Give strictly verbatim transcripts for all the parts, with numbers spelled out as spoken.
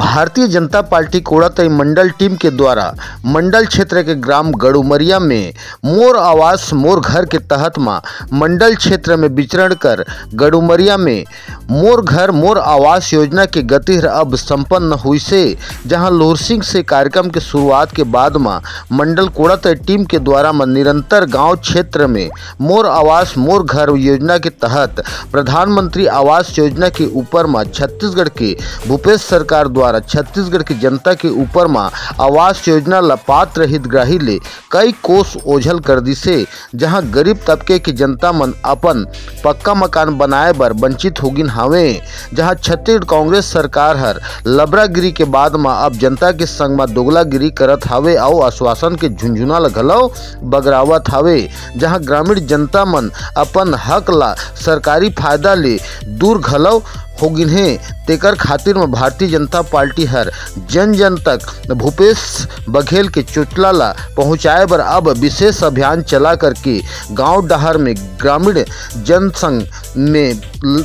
Bharatiya Janata party कोड़ातई मंडल team के द्वारा मंडल क्षेत्र के ग्राम गड़ुमरिया में मोर आवास मोर घर के तहत म मंडल क्षेत्र में विचरण कर गड़ुमरिया में मोर घर मोर आवास योजना के गतिहर अब संपन्न हुई से, जहां लोहरसिंग से कार्यक्रम के शुरुआत के बाद म मंडल कोड़ातई टीम के द्वारा म निरंतर गांव क्षेत्र में मोर आवास मोर घर योजना के तहत प्रधानमंत्री आवास योजना के ऊपर म छत्तीसगढ़ के भूपेश सरकार द्वारा छत्तीसगढ़ के जनता के ऊपर म आवास योजना ल पात्र हितग्राही ले कई कोस ओझल कर दिसे, जहां गरीब तबके के जनता मन अपन पक्का मकान बनाए बर वंचित होगिन हावे, जहां छत्तीसगढ़ कांग्रेस सरकार हर लबरागिरी के बाद म अब जनता के संग म दोगलागिरी करत हावे अउ आश्वासन के झुनझुना ल घलो बगरावत हावे, जहां ग्रामीण जनता मन अपन हक ला सरकारी फायदा ले दूर घलो होगिन हे। तेकर खातिर म भारतीय जनता पार्टी हर जन जन तक भूपेश बघेल के चोचला ला पहुंचाए बर अब विशेष अभियान चला करके गांव डहर में ग्रामीण जन संग में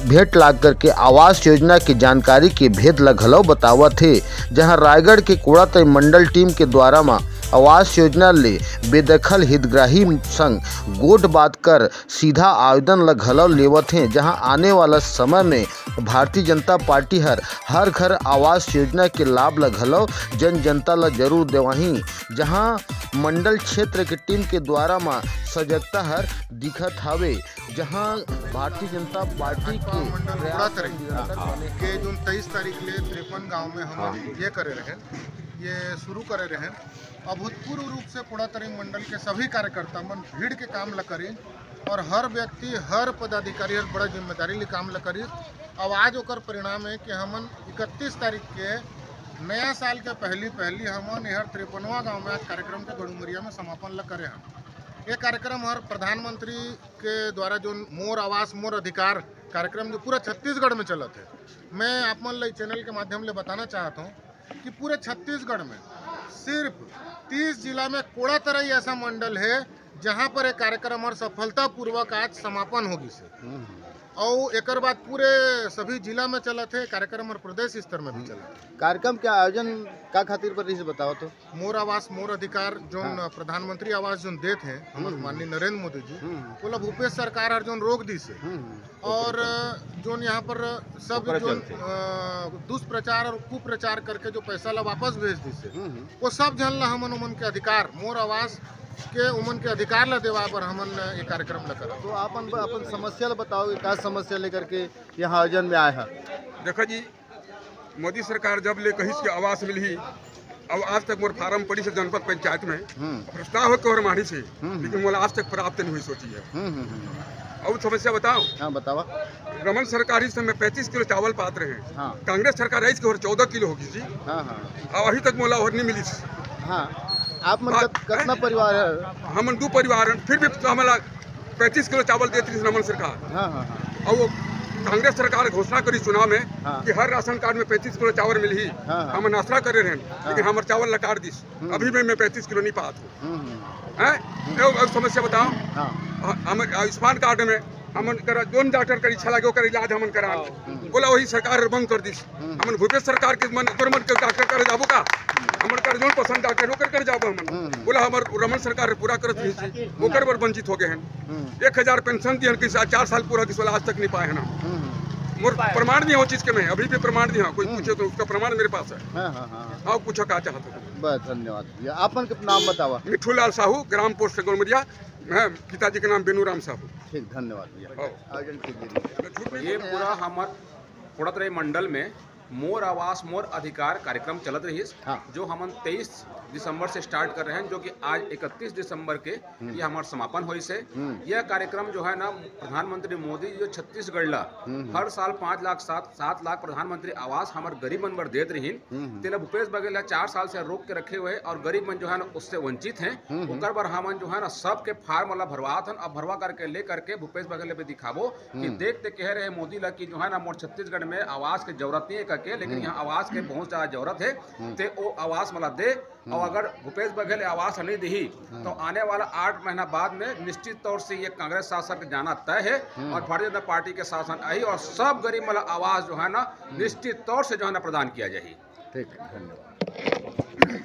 भेंट लाग करके आवास योजना के जानकारी के भेद ला घलो बतावत हे, जहां रायगढ़ के कोड़ातई मंडल टीम के द्वारा म आवास योजना ले बेदखल हितग्राही संग गोठ बात कर सीधा आवेदन ल घलो लेवत हे, जहां आने वाला समय में भारतीय जनता पार्टी हर हर घर आवास योजना के लाभ ल घलो जन जनता ल जरूर देवाही, जहां मंडल क्षेत्र के टीम के द्वारा म सजगता हर दिखत हावे, जहां भारतीय जनता पार्टी भाजपा के मंडल प्रयास कोड़ातई निरंतर बने के जोन तेईस तारीख ले तिरपन गांव में हम हाँ। ये करे रहे, ये शुरू करे रहे। अभूतपूर्व रूप से कोड़ातई मंडल के सभी कार्यकर्ता मन भीड़ के काम ल करिन और हर व्यक्ति, हर पदाधिकारी हर बड़ा जिम्मेदारी ले काम ल करिस। अब आज ओकर परिणाम है कि हमन इकतीस तारीख के नया साल के पहली पहली हमन एहर तिरपनवा गांव में आज कार्यक्रम के गड़ुमरिया में समापन ल करे हन। ये कार्यक्रम हर प्रधानमंत्री के द्वारा जो मोर आवास मोर अधिकार कार्यक्रम जो पूरा छत्तीसगढ़ में चलत है, मैं आप मन ल चैनल के माध्यम ले बताना चाहत हूँ कि पूरे छत्तीसगढ़ में सिर्फ तीस जिला में कोड़ातरई ऐसा मंडल है जहां पर एक कार्यक्रम और सफलतापूर्वक आज समापन हो गिस हे। हम्म। और एकर बाद पूरे सभी जिला में चलत है कार्यक्रम और प्रदेश स्तर में भी हम्म। चलत है। कार्यक्रम के आयोजन का खातिर पर रहिस बताओ तो? मोर आवास मोर अधिकार जोन हाँ। प्रधानमंत्री आवास जोन देत हैं हमारे हम्म। माननीय नरेंद्र मोदी जी, हम्म। ओला भूपेश सरकार हर जोन रोक दिस है। हम्म। और जोन यहाँ पर सब ओकरे जोन, चलते। अ, दुष्प्रचार और कुप्रचार करके जो पैसा ला वापस भेज दिस हे, हम्म, हम्म। वो सब झन ला हमन ओमन के अधिकार, मोर आवास के ओमन के अधिकार ला देवा बर हमन ये कार्यक्रम ला करब। तो आप अपन, अपन समस्या ला बताओ कि का समस्या लेकर के यहाँ आयोजन में आए हैं? देखो जी, मोदी सरकार जब ले कहिस कि आवास मिलही, अब आज तक मोर फार्म पड़ी से जनपद पंचायत में हम्म। प्रस्ताव होके और माढ़ी से, हम्म, हम्म। लेकिन मोला आज तक प्राप्त नहीं हुई सोची है। हम्म, हम्म, हम्म। और समस्या बताओ। हाँ, बतावा। रमन सरकार इस समय पैंतीस किलो चावल पात रहे हैं। हाँ। कांग्रेस सरकार आई इसके और चौदह किलो होगी जी। हाँ, हाँ। और अभी तक मोला और नहीं मिली। हाँ, आप मन हाँ। कत-, कतना परिवार है? हमन दो परिवार हैं, फिर भी तो हमारा पैंतीस किलो चावल देत रहिस रमन सरकार। हाँ, हाँ, हाँ। और वो कांग्रेस सरकार घोषणा करी चुनाव में हाँ। कि हर राशन कार्ड में पैंतीस किलो चावल मिलही। हाँ, हाँ। हमन आसरा करे रहन, हाँ। लेकिन हमर चावल ला काट दिस। हम्म। अभी में मैं पैंतीस किलो नहीं पात हूँ। हम्म, हम्म। हैं? हम्म। एगो, एगो समस्या बताओ। हाँ। ह-, हमर आयुष्मान कार्ड में हमन कर जोन डॉक्टर कर इच्छा लगे ओकर इलाज हमन करान। हम्म। बोला वही सरकार बंद कर दिस। हम्म। हमन भूपेश सरकार के मन, तोर मन के डॉक्टर कर जाबो का? हमन कर जोन पसंद डॉक्टर ओकर कर जाबो हमन। हम्म। बोला हमर रमन सरकार पूरा करत रही थी, ओकर बर वंचित हो गए हैं। हम्म। एक हजार पेंशन दिहन कि सा-, चार साल पूरा किस वाला आज तक नहीं पाए हैं ना। हम्म। मोर प्रमाण भी है वो चीज के, मैं अभी भी प्रमाण भी हाँ, कोई हम्म। पूछे तो उसका प्रमाण मेरे पास है। हाँ, हाँ, हाँ। आओ पूछो का चाहते हो। बस धन्यवाद भैया। आपन के नाम बतावा। मिठू लाल साहू, ग्राम पोस्ट गौरमरिया। मैं पिताजी के नाम बेनू राम साहू। ठीक, धन्यवाद भैया। हाँ। आयोजन कीजिए। मैं झूठ नहीं ये बोल रहा। पूरा हमर कोड़ातरई मंडल में मोर आवास मोर अधिकार कार्यक्रम चलत रहिस, हाँ। जो हमन तेईस दिसंबर से स्टार्ट कर रहे हैं, जो कि आज इकतीस दिसंबर के हम्म। ये हमार समापन होइस हे। हम्म। यह कार्यक्रम जो है ना, प्रधानमंत्री मोदी जी जो छत्तीसगढ़ ला हम्म, हम्म। हर साल पाँच लाख, सात, सात लाख प्रधानमंत्री आवास हमार गरीब मन बर देत रहिन, हम्म, हम्म। तेला भूपेश बघेल ला चार साल से रोक के रखे हुए और गरीब मन जो है ना, उससे वंचित हैं। हम्म, हम्म। ओकर बर हमन जो है ना, सबके फार्म ला भरवात हन, अब भरवा करके ले करके भूपेश बघेल ला भी दिखाबो कि हम्म। देख ते कह रहे मोदी ला कि जो है ना, मोर छत्तीसगढ़ में आवास के जरूरत नहीं है करके, लेकिन हम्म। यहाँ आवास के बहुत ज्यादा जरूरत है, हम्म। ते ओ आवास मला दे। हम्म। और अगर भूपेश बघेल आवास नहीं दिही, हम्म। तो आने वाला आठ महीना बाद में निश्चित तौर से ये कांग्रेस शासन के जाना तय है हम्म। और भारतीय जनता पार्टी के शासन आई और सब गरीब मला आवास जो है ना, हम्म। निश्चित तौर से जो है ना, प्रदान किया जाही। ठीक, धन्यवाद।